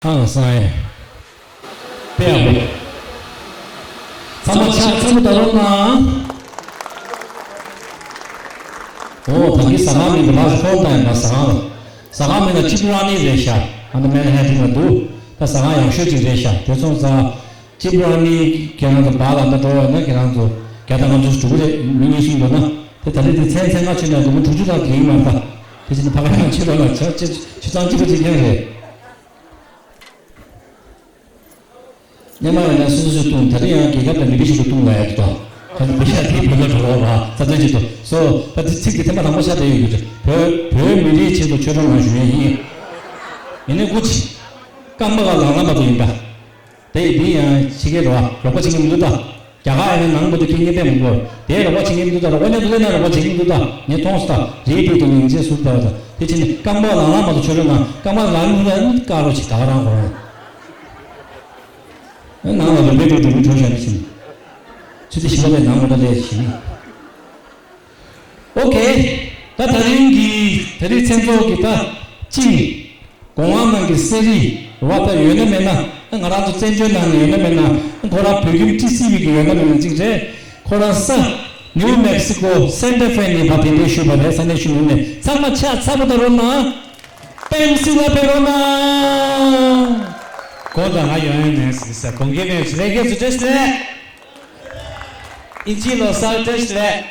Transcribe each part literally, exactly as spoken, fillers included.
ཧང་སང་ཡེ། དཔེ་ཡག་པོ། ཚང་མ་ཕྱག་འཚལ་ལོ་ད་རུང་ན། འོ་ད་གིན་ཟ་ཁང་མིང་དེ་ལ་ཁོང་ད་ཡིན་པ། ཟ་ཁང་ལ། ཟ་ཁང་མིང་ལ་ཅི་པུ་ར་ནི་རེད་ཤག་ཨ་ནི་མན་ཧེ་ཏན་ལ་འདུག་ད་ཟ་ཁང་ཡག་ཤོས་ཅིག་རེད་ཤག་དེ་སོང་ཙང་ཅི་པུ་ར་ནི་ཁྱེད་རང་ཚོ་བར་ལ་འདི་འགྲོ་བས་ན་ཁྱེད་རང་ཚོ་བརྒྱ་དང་ལྔ་བཅུ་འགྲོ་གི་རེད། མི་ཉི་ཤུ་འགྲོ་ན། དེ་ད་རེས་དེ་མཚན་མཚན་ང་ཆེ་ན་སྒོར་མོ་དྲུག་ཅུ་ལྷག་གི་ཡིན་མ་རེད་ད། དེ་བཞིན་ཕ་ག་ཡང་ཆེ་རོགས་ལ་ཆ་ཆེ་ཆུ་ཚང་གཅིག་པ་ཅིག་ཀྱང་རེད། སྔོན་མ་ཡིན་ན་སོ་སོ་སོས་བཏུང་། ད་རེས་ཡང་རྒྱལ་ཁབ་དང་མི་རིགས་ཤིག་ཏུ་བཏུང་ལ་ཡ་དེ་དང་། ད་ནི་བོད་ཤ་དེའི་བོད་ལ་འགྲོ་བ་རྩ་དོན་ཆེད་དུ་སོ། ད་དེ་ཚིག་དེ་ཐེངས་མ་དང་པོ་ཤ་དེ་ཡོད་རྒྱུ་རེད། བོད་བོད་མི་རིགས་ཆེད་དུ་ཆོས་གྲོགས་ལ་ཞུ་ཡས་ཡིན། ཡིན་ནའི་སྐུ་མཁྱེན། རྐང་པ་ག་ལང་ལ་མ་དུ་ཡིན་པ། དེ་ཡི་དེ་ཡང་ཕྱི་རྒྱལ་རོ་རོགས་པ་བྱེད་མཁན་མི་འདུག་ད། རྒྱ་གར་ཡིན་ན་ནང་དུ་དེ་སྐད་ངེས་པས་མི་དགོས། དེ་རོགས་པ་བྱེད་མཁན་མི་འདུག་ད། རོགས་པ་མཉམ་དུ་སླེབས་ན་རོགས་པ་བྱེད་མཁན་མི་འདུག་ད། ངས་མཐོང་སོང་ད། རེད་པས་དེ་ངས་ངེས་ཅན་ཟུར་བལྟས་པ་ད། དེ་བྱས་ནས་རྐང་པ་ལང་ལ་མ་དུ་ཆོས་གྲོགས་ན་རྐང་པ་ལང་མི་ལ་ནི་དཀའ་རོགས་བྱེད་ད་ག་རང་གོ་རང་། ནང་ལ་རོགས་པའི་འགྲོ་འགྲོ་མི་འགྲོ་བཞག་ནས་ཕྱིན། ཚུལ་དེ་ཞིག་ལ་ནང་ངོ་ད་ལས་བྱེད་ནི། ཨོ་ཁེ། ད་ད་རིང་གི་ད་རིང་མཚན་ཚོགས་ཀྱི་ད་ཅིང་། སྒོ་ང་ནང་གི་གསེར་རི་རུ་བ་ད་ཡོད་ན་མེད་ན། ང་རང་ཚོ་བཙན་བྱོལ་ནང་ནས་ཡོད་ན་མེད་ན། ཁོ་རང་བོད་ཁྱིམ་ཊི་སི་ཝི་གི་ཡོད་ན་མེད་ན་ཅིག་རེད། ཁོ་རང་ས་ནིའུ་མེག་སི་ཀོ་སན་ཊ་ཧྥེ་ནས་ཕར་གདན་འདྲེན་ཞུས་པ་རེད། ས་གནས་གཞོན་ནུ་ནས། ཚང་མ་ཕྱག་འཚལ་པོ་ད་རོགས་གནང་། པེམ་སི་ལ་ཕེབས་རོགས་གནང་། དགོངས་དག་ང་ཡོང་ཡོང་ནས་ཟེར་ས་དགོངས་འགལ་མེད་ཟེར། ལྷན་རྒྱས་ཚོ་བཀྲ་ཤིས་བདེ་ལེགས། ཨིན་ཇིའི་ལོ་གསར་བཀྲ་ཤིས་བདེ་ལེགས།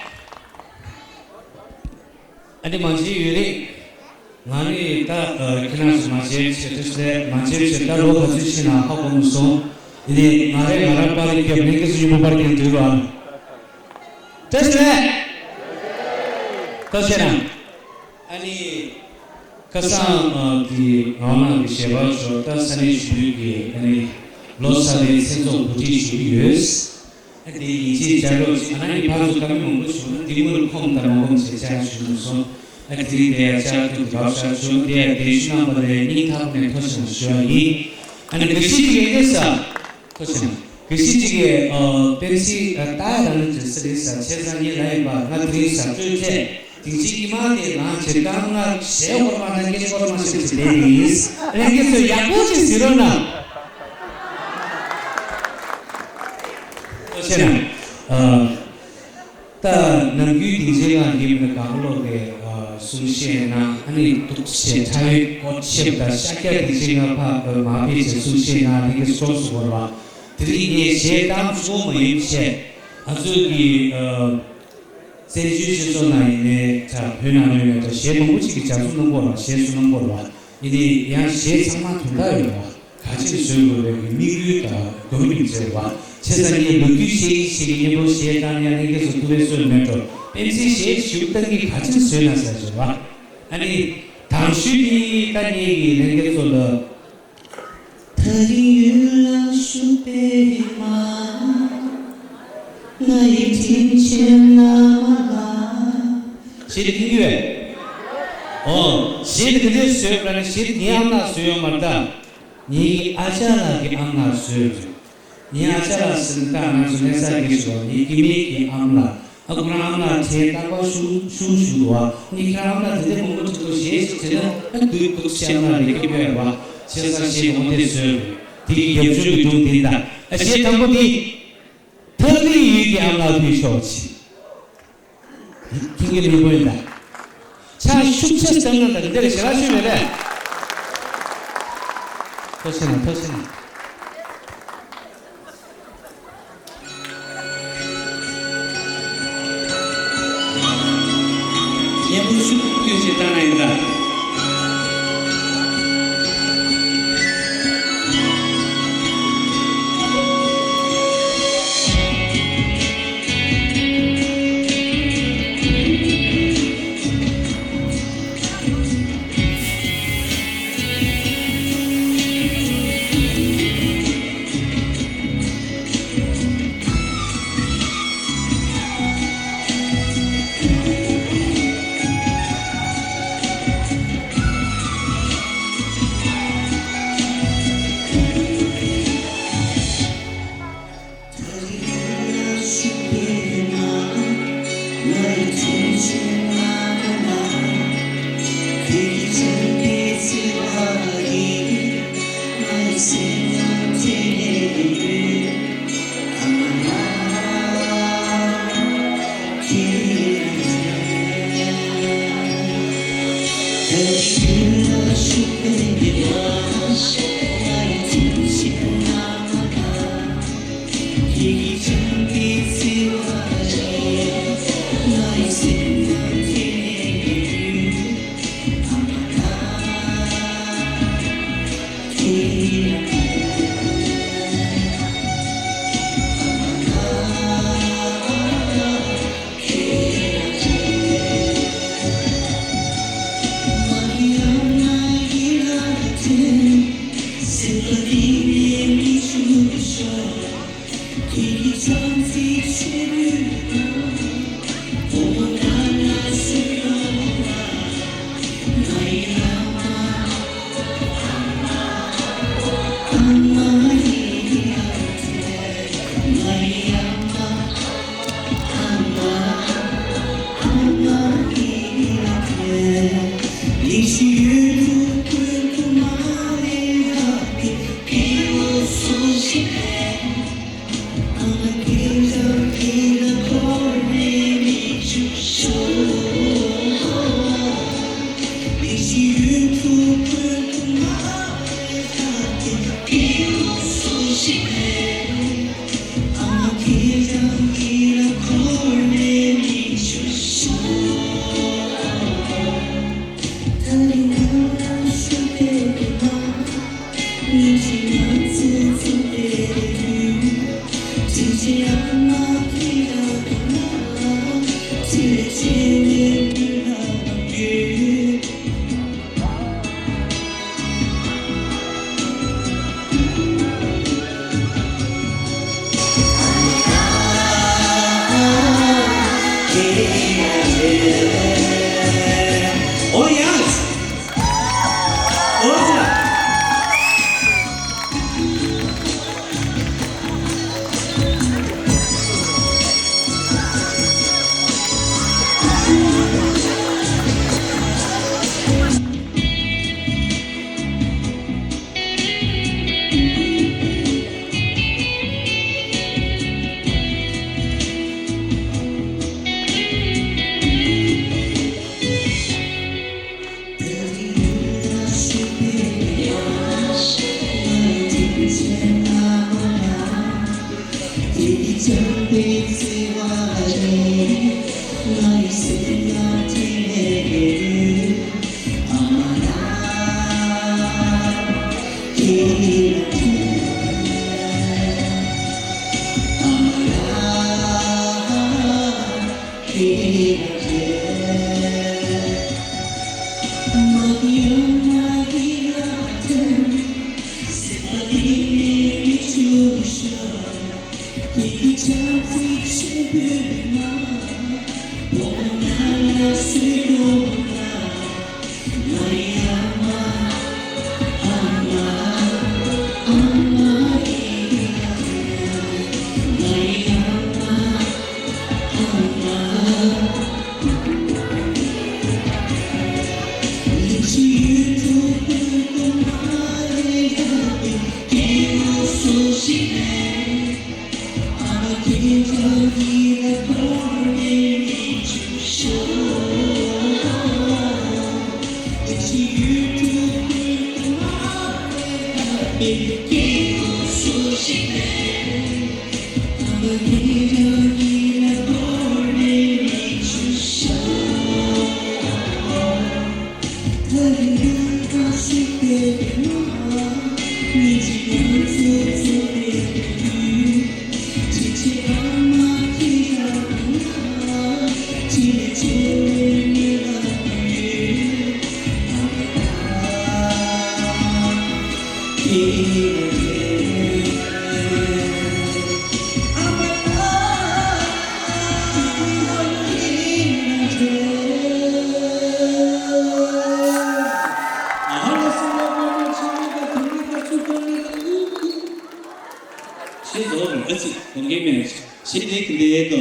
ཨ་ནི་མ་བརྗེད་ཡོད་རེད། ང་ནི་ད་ཁྱེད་རང་ཚོ་མ་བརྗེད་བྱས་ཏེ་ཟེར། མ་བརྗེད་བྱས་ད་ལོ་ག་ཚོད་ཕྱིན་ན་ཧ་གོ་མི་སོང་། ཡིན་ནའི་ང་རེ་ང་ར་པར་རྒྱབ་ནས་ཀི་སུ་ཉུང་པོ་པར་རྒྱབ་འདུག་ར། བཀྲ་ཤིས་བདེ་ལེགས། ད་བཤད་ན། ཨ་ནི། ཁ་སང་གི་ངག་དབང་གི་ཞལ་པར་ཞོག་ད་ས་གནས་གཞོན་ནུ་གི་ཨ་ནི་ལོ་གསར་པའི་མཚན་ཚོགས་གོ་སྒྲིག་ཞུ་གི་ཡོད། ཨ་དེ་ཡིན་ཕྱིར་བཅར་རོགས་ཅིག་ང་རང་གི་ཕར་ཚུར་བཀའ་མོལ་མང་པོ་བྱུང་ན་འདི་དངོས་ཁོམ་དང་མ་ཁོམ་བྱས་བཅར་ཞུ་མ་སོང་། ཨ་དེ་རིང་དེ་ཡང་བཅར་ཐུབ་ཀྱི་རག་ཤག་བྱུང་། དེ་ཡང་གདན་ཞུ་གནང་པ་ལ་སྙིང་ཐག་པ་ནས་ཐུགས་རྗེ་ཆེ་ཞུ་བ་ཡིན། ཨ་ནི་འགའ་ཞིག་གིས་ཡིན་ས། ཐུགས་རྗེ་ཆེ། འགའ་ཞིག་ཅིག་གིས་ཨ་པེབ་སི་ཨ་ད་རང་ལ་ཅིག་ཟེར་ས་བྱས་ཙང་ངས་ལབ་ཡིན་པ། ང་དེ་རིང་ཟ་འཕྲོད་ཆེ། དེང་ཕྱིན་ཉི་མ་དེ་ནང་བྱེད་སྟངས་ང་གཞས་སྐོར་མ་དང་སྐད་ཆ་སྐོར་མ་ཞིག་ཅིག་བསྡད་ཡིན། ལྷན་རྒྱས་ཚོས་ཡག་པོ་ཅིག་གཟིགས་རོགས་གནང་། ཐུགས་རྗེ་ཆེ་གནང་། ཨ། ད་ནམ་རྒྱུན་སྡིངས་ཆའི་སྒང་ཡིན་ན་གང་ལོག་གི་གསུང་བཤད་ན་ཨ་ནི་འདུག་བྱས་ཁྲ་ཡོལ་སྐོར་ཆེབ་དང་ཤཱཀྱ་སྡིངས་ཆའི་སྒང་ཕར་མ་ཕེབས་བྱས་གསུང་བཤད་ན་ལྷན་རྒྱས་སྐྱོ་སུ་བོར་བ། དེ་རིང་ངས་གཞས་བཏང་ཆོག་མ་ཡིན་བྱས་ང་ཚོའི་གི་བཙན་བྱོལ་སྤྱི་ཚོགས་ནང་ཡིན་ནའི་ད་བོད་ནང་ཡོད་ནའི་ད་གཞས་མང་པོ་ཅིག་གི་ལྗགས་རྩོམ་གནང་གི་ཡོད་རེད་བ། གཞས་བཟོ་གནང་གི་ཡོད་རེད་བ། ཡིན་ནའི་ཡང་གཞས་ཚང་མ་དོན་དག་ཡོད་རེད་བ། ག་ཚོད་བཟོས་དགོས་རེད་གི་དམིགས་ཡུལ་དང་དགོས་མིན་ཟེར་བ། བྱས་ཙང་ངས་ལོ་རྒྱུས་བཤད་ཀྱི་བཤད་ཀྱི་སྙན་པོ་གཞས་བཏང་ཡང་ལྷན་རྒྱས་ཚོ་ཐུགས་ཕན་གསོས་མེད་འགྲོ། པེམ་སི་གཞས་ཞུ་བཏང་གི་ག་ཚོད་བཟོས་ན་ཟེར་བ། ཨ་ནི་དང་ཤོས་ཀྱི་ད་ངས་ཀྱི་ལྷན་རྒྱས་ཚོ་ལ། ད་རིང་ཡུལ་ལ་བཞུགས་པའི་མ། ང་ཡི་དྲིན་ཆེན་བླ་མ་ལགས། གཞས་འདི་མཁྱེན་གྱི་ཡོད། ཨོ། གཞས་འདི་ག་འདྲས་བཟོས་པ་ན་གཞས་འདི་ངའི་ཨ་མ་ལགས་བཟོས་ཡོད་མ་རེད་ད། ངའི་ཨ་ཅག་ལགས་ཀྱི་ཨ་མ་ལགས་བཟོས་ཡོད། ངའི་ཨ་ཅག་ལགས་ཟེར་ན་ད་ང་ཚོ་གནས་ས་གི་ཞོ་ངའི་སྐྱེ་དམན་གྱི་ཨ་མ་ལགས། ཨ་ཁོ་རང་ཨ་མ་ལགས་གྲས་རྟག་པར་ཤུ་ཤུ་ཞུ་འདུག་བ། ངས་ཁྱེད་རང་ཨ་མ་ལགས་དེ་འདྲས་མང་པོ་ཁྲིད་དོ་གཞས་ཤིག་བྱས་ན་ཨ་སྡུག་སྡུག་ཤ་ཨ་མ་ལགས་ལས་སྐྱིད་པོ་ཡོད་བ། བྱས་ཙང་གཞས་ངོ་དེ་བཟོས་རེད། དེ་གི་རྒྱབ་ལྗོངས་ཀྱི་སྒྲུང་དེ་འདྲ། ཨ་གཞས་དང་པོ་དེ། ཐག་རིང་ཡུལ་གྱི་ཨ་མ་ལགས་ཕུལ་ཆོག་ཅིག་ཁྱིམ་གྱི་མི་བུ་ཡིན་ད། ཕྱག་ཤུགས་ཆེ་བརྩམས་ན་ད་འདི་འདྲ་ཞེ་དྲག་ཤོས་མེད་པས། ཐུགས་རྗེ་ཆེ་གནང་། ཐུགས་རྗེ་ཆེ་གནང་། སྙན་པོ་ཤུགས་ཀྱིས་བཏང་ན་ཡིན་ད། ཞེས་རྫོགས་རུང་ཨ་ཙི་གོང་གེ་མེད་ཞེས་དེ་གི་ལས་དོ།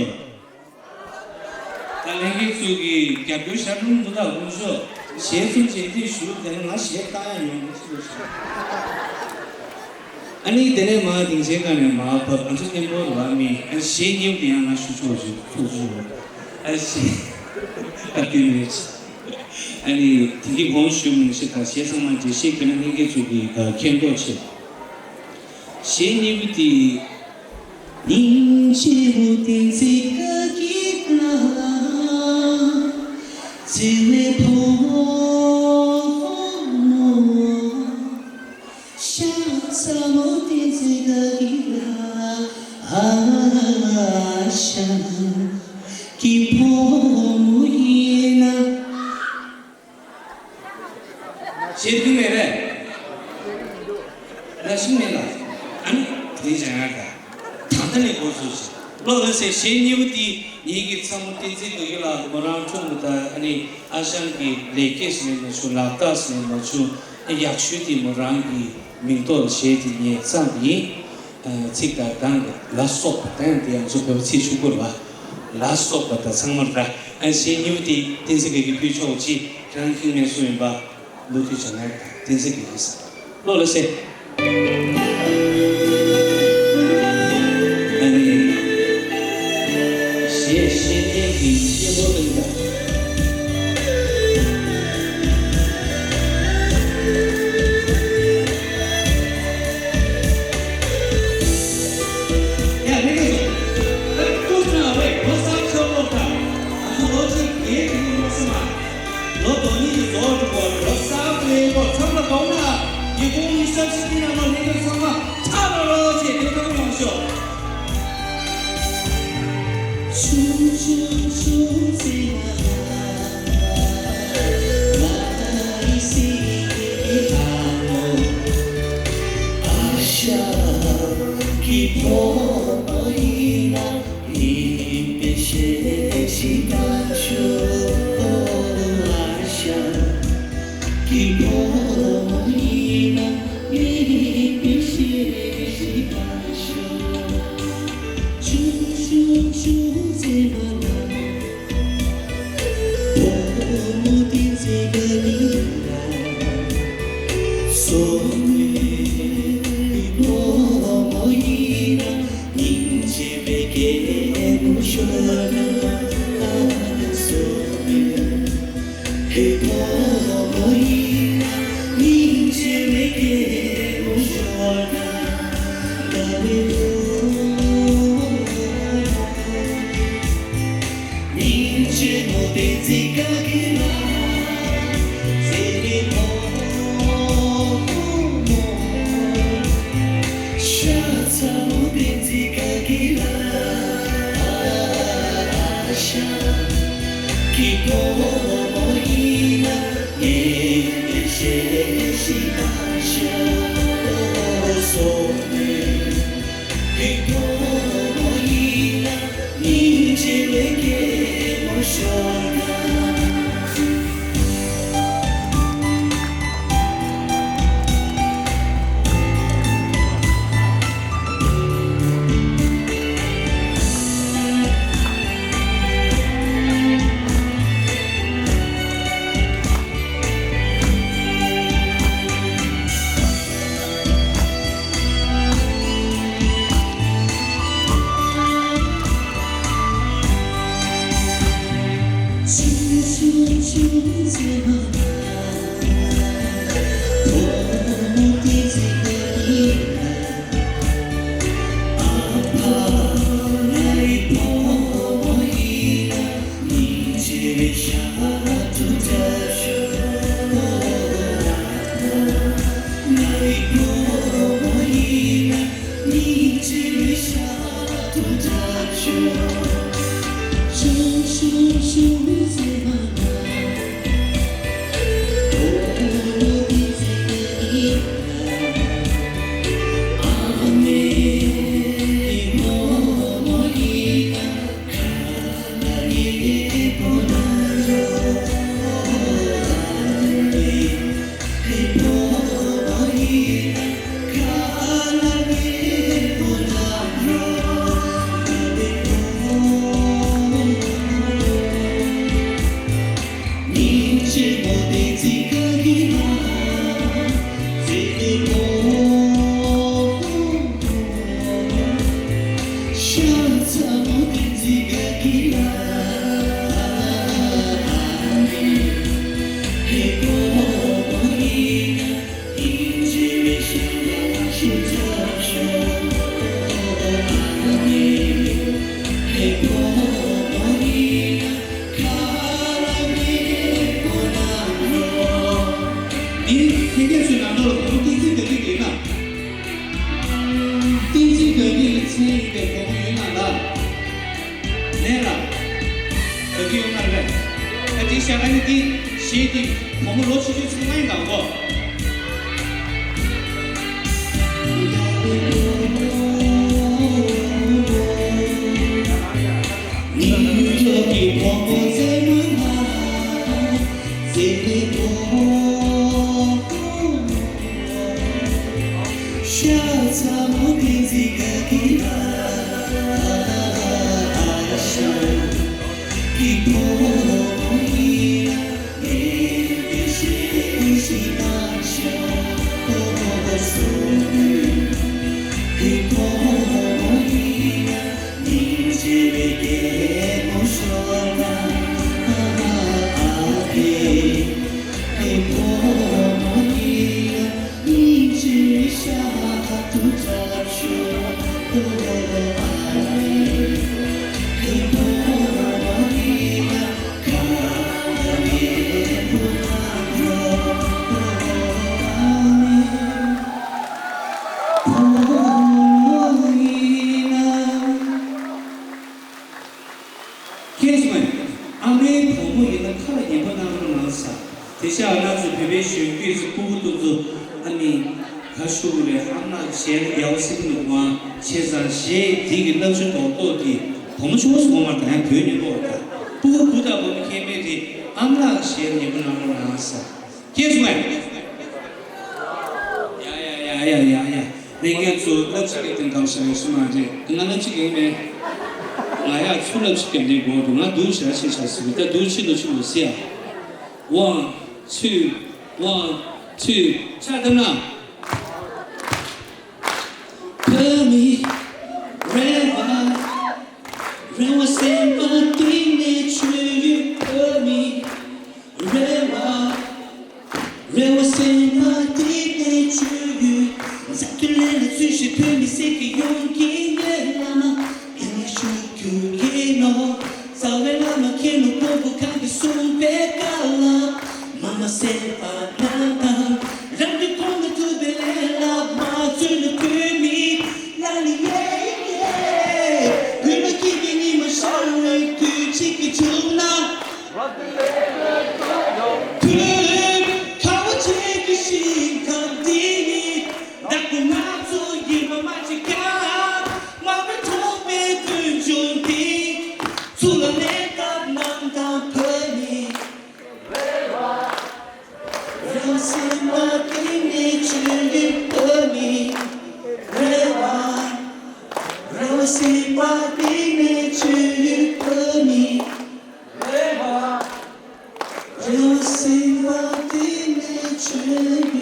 ད་ལྷན་རྒྱས་ཚོས་ཀྱི་རྒྱབ་སྐྱོར་ཤར་རུང་འདུག་ད་དགོངས་ཞུ། ཞེས་གསུངས་བྱས་དེ་ཞུ་དེ་ནི་ང་ཞེས་བཏང་ཡ་ཡོང་གི་ཞུ་ཞུ། ཨ་ནི་དེ་ནས་མ་སྡིངས་ཆའི་སྒང་ནས་མ་བབས་ཨ་ཚོ་སྙན་པོ་རུ་བ་མི་ཨ་ཞེས་སྙིང་དེ་ཡང་ང་ཞུ་ཆོག་ཞུ་ཐུགས་ཞུ། ཨ་ཞེས་ཨ་ཀི་མེད། ཨ་ནི་དེ་གི་གོང་ཞུ་མིན་ཞེས་དང་ཞེས་ཚང་མ་འགྲེལ་བཤད་ཀྱི་ན་ལྷན་རྒྱས་ཚོས་ཀྱི་མཁྱེན་རྟོགས་ཆེད། ཞེས་སྙིང་དེ། སྙིང་རྗེ་མོ་བསྟན་འཛིན་བཀའ་བརྒྱད་ལ། བརྩེ་བའི་ཕོ་མོ། ཤ་ཚ་མོ་བསྟན་འཛིན་བཀའ་བརྒྱད་ལ། ཨ་ཤ་གི་ཕོ་མོ་ཡིན་ན། ཞེས་གསུངས་མེད་རེད། ན་ཤིང་མེད་ལ། ཨ་ནི་དེ་བྱ་ཡག་ག་ད་ལྟ་ནས་འགོ་ཚུགས་ཤིག་བློ་ལ་སེ་ཞེས་སྙིང་པོ་དེ་ངེད་ཀྱི་ཚ་མོ་བསྟན་འཛིན་དགའ་གི་ལ་མོ་རང་ཁྲོད་མོ་ད་ཨ་ནི་ཨ་ཞང་གི་ལས་སྐལ་ཟེར་ནས་མ་བྱུང་ལག་རྟགས་ཟེར་ནས་མ་བྱུང་ཡག་ཤོས་དེ་མོ་རང་གི་མིང་ཐོག་ལ་བཞེས་དེ་ངས་བརྩམས་ཡིན། ཚིག་དང་གདངས་ལ་སོགས་པ་དང་དེ་ཡང་ཚོ་བོད་པ་ཚིག་ཆུང་པོ་རེད་བ། ལ་སོགས་པ་དང་ཚང་མར་ར། ཨ་ཞེས་སྙིང་པོ་དེ་བསྟན་འཛིན་དགའ་གི་ཕུལ་ཆོག་ཅིག་རང་ཁྱིམ་ནས་སུ་ཡིན་པ། བློ་མཐུན་བྱ་ངན་དང་བསྟན་འཛིན་དགའ་གི་ས། བློ་ལ་སེ། ཨ་ནི། ཞེས་ཞེས་ནས་ཀྱི་སྐྱེ་བོ་ལ་ཡིན་པ། ལོ་དོན་གཉིས་ཀྱི་རྫོགས་འགྲོ་བར་ལོ་གསར་པའི་སྐོར་ཚང་མ་གོང་ན་ཉིས་སྟོང་ཉི་ཤུ་རྩ་གཅིག་ནང་ལ་ལྷན་རྒྱས་ཚང་མ་ཁྲ་ལོ་ལོ་བྱས་བདེ་ཐང་ཡོང་ཤོག་འདི་ཕལ་སྐད་ཚོའི་ནང་ལོགས་ལ་བུ་མོ་བསྟན་འཛིན་དགའ་སྐྱིད་ཡོད་ན། བསྟན་འཛིན་དགའ་སྐྱིད་ལ་མཚན་ཡོད་པའི་བུ་མོ་ཡོད་ན་ལ། ལན་ལ། དགའ་སྐྱིད་ཡོད་ན་རེད། ཨ་འདི་ཤ་ཨ་ནི་འདི་ཞེས་འདི་བུ་མོ་ལོ་ཆུང་ཆུང་ཚང་མ་ཡིན་དང་གོ། ཁྱེད་ཚོས་ཨ་མའི་བུ་མོ་ཡིན་ན་ཁ་ལ་ཉན་པོ་གནང་རོགས་གནང་ས། དེ་ཤ་ང་ཚོ་བོད་པའི་གཞོན་སྐྱེས་ཚོ་སྤུ་གུ་ཏོག་ཙམ་ཨ་ནི་ག་ཤུ་གུ་རེད། ཨ་མ་ཞལ་ཡག་པོ་སེམས་ནུས་མ་བྱས་ཙང་ཞེས་དེ་གི་སྣག་ཆུ་རྡོག་རྡོག་གི་བུ་མོ་ཆུང་ངུ་སོང་མ་དང་ཡང་བོད་ཉོན་པོ་བ་དང་སྤུ་གུ་བུ་དང་བུ་མོ་ཁྱད་མེད་རེད། ཨ་མ་ལགས་ཞལ་ཉན་པོ་གནང་རོགས་གནང་ས། ཁྱེད་ཚོ་ཡ་ཡ་ཡ་ཡ་ཡ། ལས་འགན་ཚོ་སློབ་ཁྲིད་ཀྱི་སྟེང་གང་བྱ་ཡོད་སུ་མ་རེད། ང་སློབ་ཁྲིད་ཀྱི་མེད། ང་ཡ་ཚུར་སློབ་ཁྲིད་ཀྱི་འདི་དགོས་འདུག་ང་སྡུག་བྱ་ཤེས་བྱ་ཟིག་ད་སྡུག་ཆེ་ལོ་ཆེ་ལོ་སི་ཡ། One, two, one, two. ཆ་ད་ན། བོད་མི་རེ་བ། རེ་བ་སེམས་པ་གཏིང་ནས་བཅོལ་ཡོད། བོད་མི་རེ་བ། རེ་བ་སེམས་པ་གཏིང་ནས་བཅོལ་ཡོད། འཛམ་བུ་གླིང་ལ་བཙུན་ཞིག་བོད་མི་ཟེར་གྱི་ཡོང་གི་ཡོད། བླ་མ་ཡང་ཡང་ཞུ་རྒྱུ་གི་ནོ། རྩ་བའི་བླ་མ་མཁན་སློབ་དཔོན་པོ་གང་གིས་གསུངས་པའི་བཀའ་ལ། མ་མ་སེམས་པ་ནང་དང་། རང་གི་ཁོང་ལ་ཐུབ་པའི་ལས་ལ་མ་བརྩོན་ན་བོད་མི་ལ་ནི་ཡེ་ཡེ། བོད་ལ་སྐྱིད་པའི་ཉི་མ་ཤར་བའི་དུས་གཅིག་གི་བྱུང་ན། བོད་ཁ་བ་ཆེ་གི་ཞིང་ཁམས་འདི་ནི་བདག་པོ་ང་ཚོ་ཡིན་པ་མ་ཅིག་ཀ་མ་བའི་ཐོག་པའི་དོན་ཆུང་འདི་ཚུར་ལ་གནས་སྐབས་ནང་དང་བོད་ནི། རང་སེམས་པ་གཏིང་ནས་བཅོལ་ཡོད་བོད་མི་རེ་བ། རང་སེམས་པ་གཏིང་ནས་བཅོལ་ཡོད་བོད་མི་རེ་བ། རང་སེམས་པ་གཏིང་ནས་བཅོལ་ཡོད།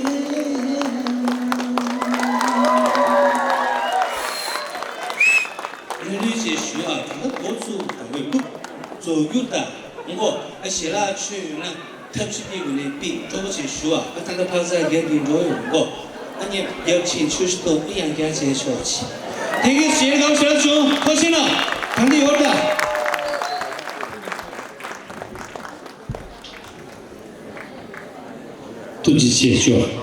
ལྷོད་ལྷོད་ཅིག་ཞུ་ཨ། ད་ལྟ་འགོ་ཚུགས་དང་པོའི་ཀུབ་རྫོགས་རྒྱུ་དང་མགོ་ཨ་ཞལ་ལག་མཆོད་ཡོད་ན། ཐབས་ཤེས་ཀྱི་སྒོ་ནས་པི་སྤྲོ་པོ་ཆེ་ཞུ་བ། ཨ་ད་ལྟ་ཕག་ཚ་རྒྱབ་ཀྱི་འགྲོ་ཡོང་གོ། ཨ་ཉེ་རྒྱབ་ཆེན་ཆུ་ཤི་ཏོ་ཨི་ཡང་རྒྱ་ཆེ་ཆོག་ཆེ། དེ་གི་ཞེ་སྒམ་ཞབས་བྱུང་ཐོ་ཤི་ན་གང་དེ་ཡོད་ད། ཐུགས་རྗེ་ཆེ་ཤོག